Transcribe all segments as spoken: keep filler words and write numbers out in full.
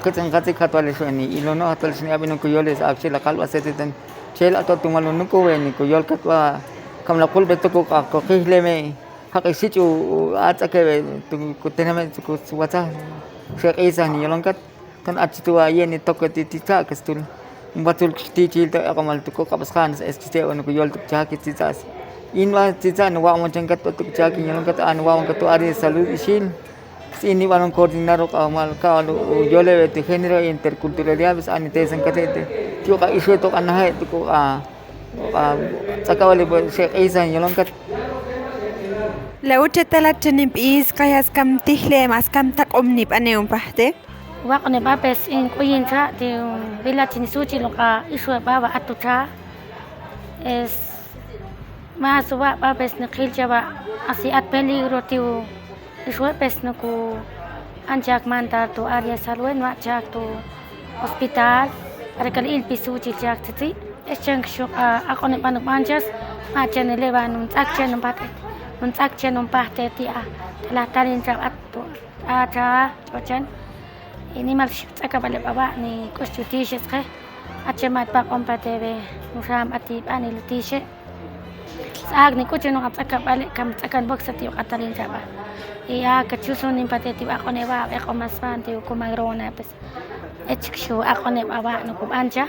Kets'in katzi katwalixweni ilono katwalixweni ab'ino kuyol es ak'xi la kalb'aseti ten chel ato tumal unukuweni kuyol katwa kamla kulb'e tuku k'aq kokijleme jaq'i sich'u atz'akebe tuku teneme tuku watza xeq'isajni yolonkat. Kan achituwa yeni toketi ticha'kestul. Batzul kxtichil to eq'omal tuku qab'sqan es chiche unuku yol tuku chaki titzas. Inwa titzan wa'mochankat tuku chaki yolonkat an wa'monkat tu ari salud ixil. Sini b'alon koordinar uq'amal ka'al uyoleweti género interculturalidad bes ani tesan katete ti uq'a ixwe toq'a naje tuku uq'a uq'a tz'akab'ali b'e xeq'isan yolonkat. La uche tala chenib'is kayas kam tijle mas kam taq'om nib'ane un pajte. Waq'one b'a bes in k'uyin cha ti bila chin suchil uq'a ixwe b'a b'a atu cha. Es mas uwa' b'a bes niqil chava asi at peligro ti u ixwe bes nuku anchak mandar tu área salwen wa' chak tu hospital para que li ilpi suchil chak tzitzi. Ex chan kxuq aq'one b'a nub'anchas ma' chan ileva nuntz'ak chan nunpajte nuntz'ak chan nunpajte ti a talaj talin chab' at tu a cha ch'ochan. Nimal xtz'akab'ale b'a wa' nik'ux tu tixe tz'je. Ache ma' tpaq'on pate ve nuxam b'a ti b'a nilutixe. Tz'ak nik'uchun uq'a tz'akab'ale kam tz'akan boksa ti uq'a talin chaba. I a kachusun nimpate ti aq'one b'a eq'omasban ti uku magrona pues. Ech kxu aq'one b'a wa' nuku b'ancha.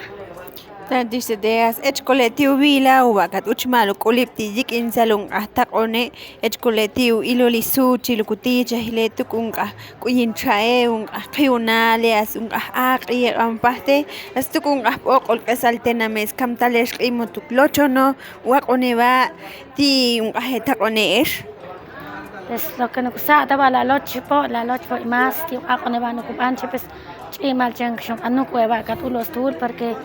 Tanti xteteas ech kole ti uwila uwa' kat uchmal uk'ulib' ti yik'in sal un q'aj taq'one. Ech kole ti u iloli suchil uku ti chajile tuk un q'aj k'uyin cha'e un q'aj qiwnale as un q'aj aq'i eq'an pajte. As tuk un q'aj b'oq'ol q'esal tenames kam talex q'imo tuk lochono waq'one wa' ti un q'aj etaq'one ex. Pues lo que nuku sa'ta wa' la loch po la loch po y mas ti waq'one wa' nuku b'anche pues ch'imal chan xun q'anuk we wa' kat ulo stul porque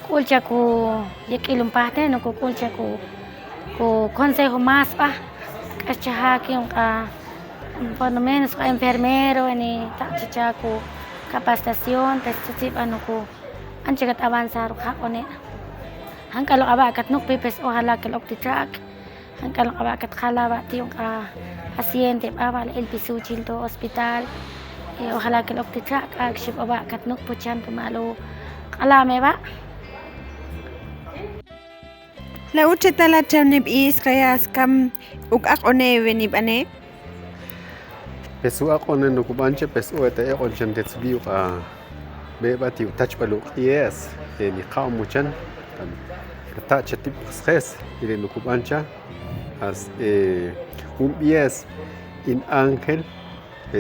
k'ulcha ku yek'il un pajte nuku k'ulcha ku ku consejo mas b'a. K'ax chaja ki un q'a por lo menos q'a enfermero ni taq' chacha ku capacitación pues tzitzi b'a nuku anche kat avanzar uq'aq'one. Jank'al uq'a wa' kat nukpi pues ojalá kel ok ti chak. Jank'al uq'a wa' kat jala wa' ti un q'a paciente b'a wa' la ilpi suchil to hospital. Ojalá kel ok ti chak k'ak' xib' uwa' kat nukpu chan tumal u q'alame wa'. La uche tala chan nib'is kayas kam uk aq'one we nib'ane. Pes u aq'one nuku b'anche pes o eta eq'on chan tetz b'i uq'a b'eb'a ti u tachb'al uq'ie as ni qa'on muchan. Kata'che tib' q'sjes ile nuku b'ancha as un b'ies in ángel.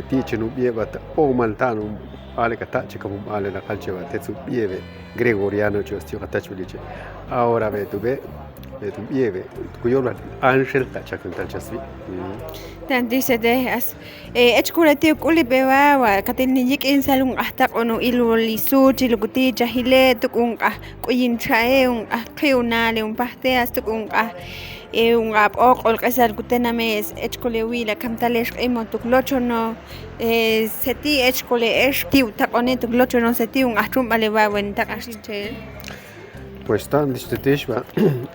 Ti' chin ub'ie b'at o'mal ta'n un b'ale kata'che kam un b'ale laqal che b'at tetz ub'ie b'e gregoriano che osti uq'a tachb'al iche. Ahora b'e tu b'e b'e tu b'ie b'e kuyol b'at ángel kachakun tal chasb'i. Tanti sete as ech kule ti uk'uli b'e wa' wa' katil ni yik'in sal un q'aj taq'on u ilwol lisuchil uku ti chajile tuk un q'aj k'uyin cha'e un q'aj qiwnale un pajte as tuk un q'aj un q'aj b'oq'ol q'esal ku tenames ech kule wila kam talex q'imo tuk lochono. Seti ech kule ex ti utaq'one tuk lochono seti un q'aj chumb'ale wa' wen taq'ax che. Pues ta'n tix tutix b'a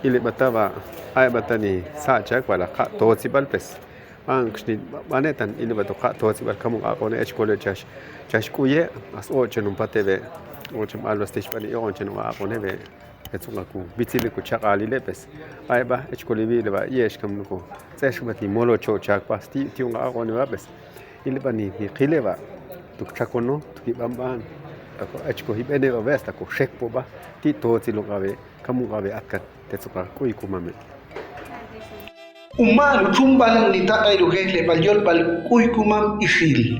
ile b'ata b'a ay b'ata ni sa'chak b'a la qa' totzib'al pes b'an kxni b'ane tan ile b'at uqa' totzib'al kam uq'aq'one ech kole chax chax k'uye. As o'chan un pate b'e o'chan b'al b'as tix b'ani o'chan uq'aq'one b'e. Etz uq'a ku bitzile ku chaq'alile pes ay b'a ech kole b'i ile b'a yex kam nuku tz'ex b'at ni molo chochak b'a sti' ti uq'aq'one b'a pes. Ile b'a ni qile b'a tuk chakono tuk ib'an b'an ta ko ech ko ib'ene b'a b'e hasta ko xek po b'a ti' totzil uq'a b'e. Kam uq'a b'e atkat tetz uq'a k'uy kumame. Uma'n uchumb'al nitaq'el ujejleb'al yolb'al k'uy kumam ixil.